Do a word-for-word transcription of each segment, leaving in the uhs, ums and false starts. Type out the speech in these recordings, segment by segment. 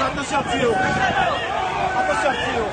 Atansyon ap tiye yo. Atansyon ap tiye yo.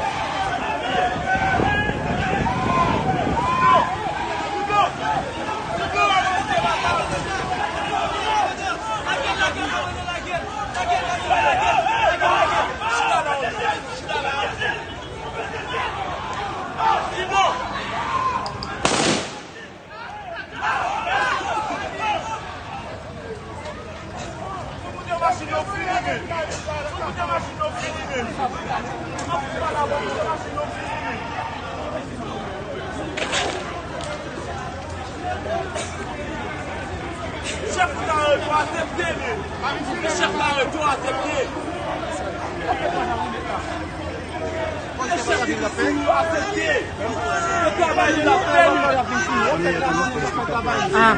Chèf Lareto aksepte li. Chèf Lareto aksepte. Chèf Lareto aksepte. Ah.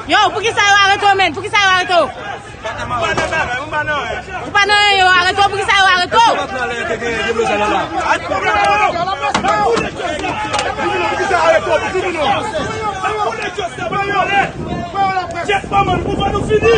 Yo, poukisa yo arete w, menn? Poukisa yo arete w? Ou pa nan anyen, yo arete w, poukisa yo arete w? Poukisa arete w pou timoun ou? Tèt manman nou, pou nou fini.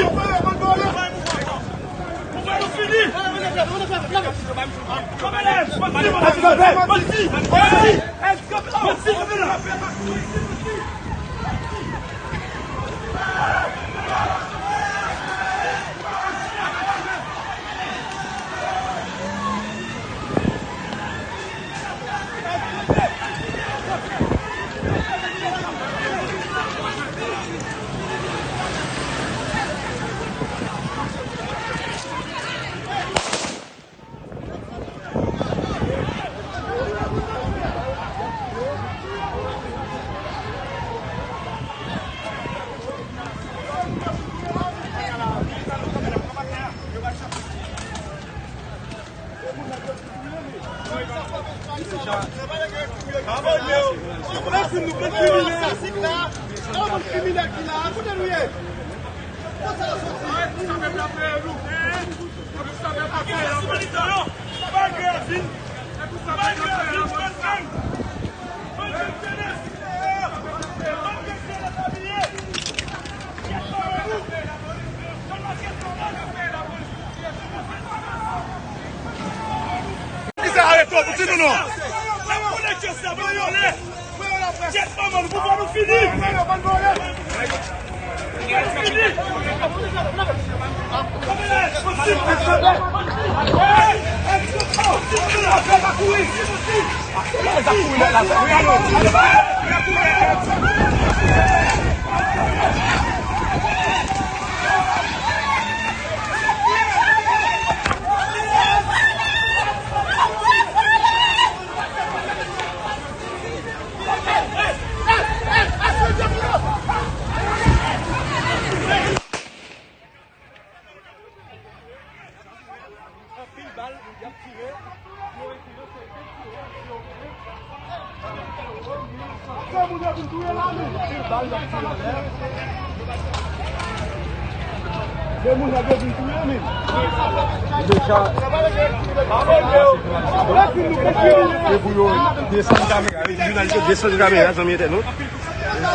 E pou yo desann kamera, wi, jounalist yo desann kamera, zanmi entènot.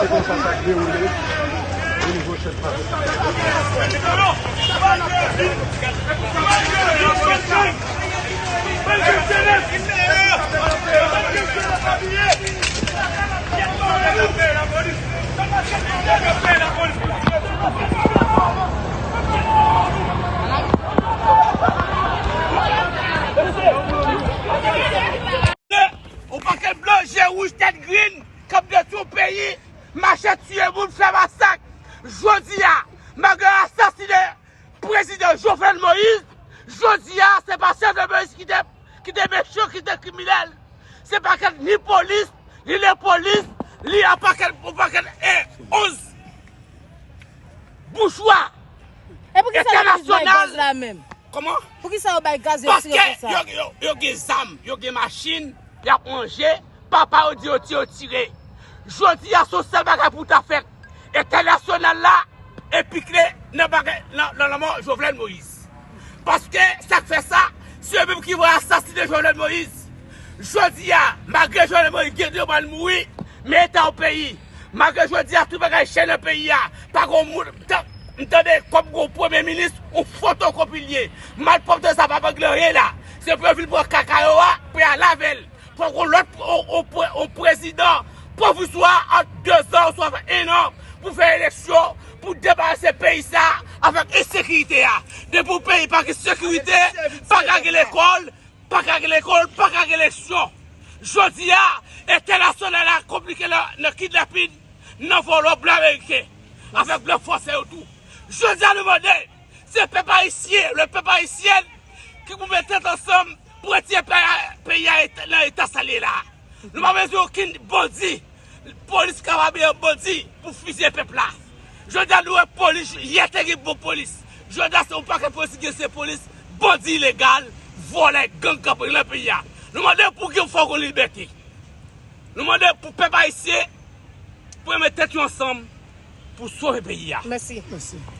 Se konsa sa ap dewoule o nivo chèf pati. Yon pakèt blan, je wouj, tèt grin, k ap detwi yon peyi, mache tiye moun, fè masak. Jodi a, malgre yo asasinen prezidan Jovenel Moïse, jodi a, se pa Jovenel Moïse ki te, ki te mechan, ki te kriminèl. Se pakèt ni polis, ni lepolis, ni yon pakèt, yon pakèt, e, onz boujwa. E poukisa yo bay entènasyonal. Gaz la menm? Kòman? Poukisa yo bay gaz yo tire Paske konsa? Yo, yo, yo gen zam, yo gen machin, y ap manje, papa yo di yo tire, yo tire. Jodi a, se yon sèl bagay pou ta fèt. Entènasyonal la, enpike nan bagay, nan, nan lanmò Jovenel Moïse. Paske sa k fè sa, se yo menm ki vle asasinen Jovenel Moïse. Jodi a, malgre Jovenel Moïse gen dwa mouri, men eta yon peyi. Malgre jodi a, tout bagay chè nan peyi a, pa gen moun, m tande kòm gen yon premye minis, yon fotokopi l ye. Malpwòpte sa pa regle anyen la. Se pou yo vin pran kaka yo a, pou y al lave l. Fòk yon lòt, yon, yon pre- yon prezidan pwovizwa ant de zan oswa en an pou fè eleksyon, pou debarase peyi sa avèk ensekirite a. Depi yon peyi pa gen sekirite, pa ka gen lekòl, pa ka gen lekòl, pa ka gen eleksyon. Jodi a, entènasyonal la konplike nan, nan kidnapin, nan vòlò blan ameriken, avèk blan fransè yo tou. Jodi a, nou mande, se pèp ayisyen, le pèp ayisyen ki pou met tèt ansanm pou retire peyi a nan eta sa l ye la. Nou pa bezwen okenn bandi. Polis kapab yon bandi pou fizye pèp la. Jodi a, nou wè polis, yè te gen bon polis. Jodi a, se yon pakèt polis ki gen se polis, bandi ilegal, vòlè, gang k ap regle peyi a. Nou mande pou gen fòk yon libète. Nou mande pou pèp ayisyen pou yo met tèt yo ansanm pou sove peyi a. Mèsi. Mèsi.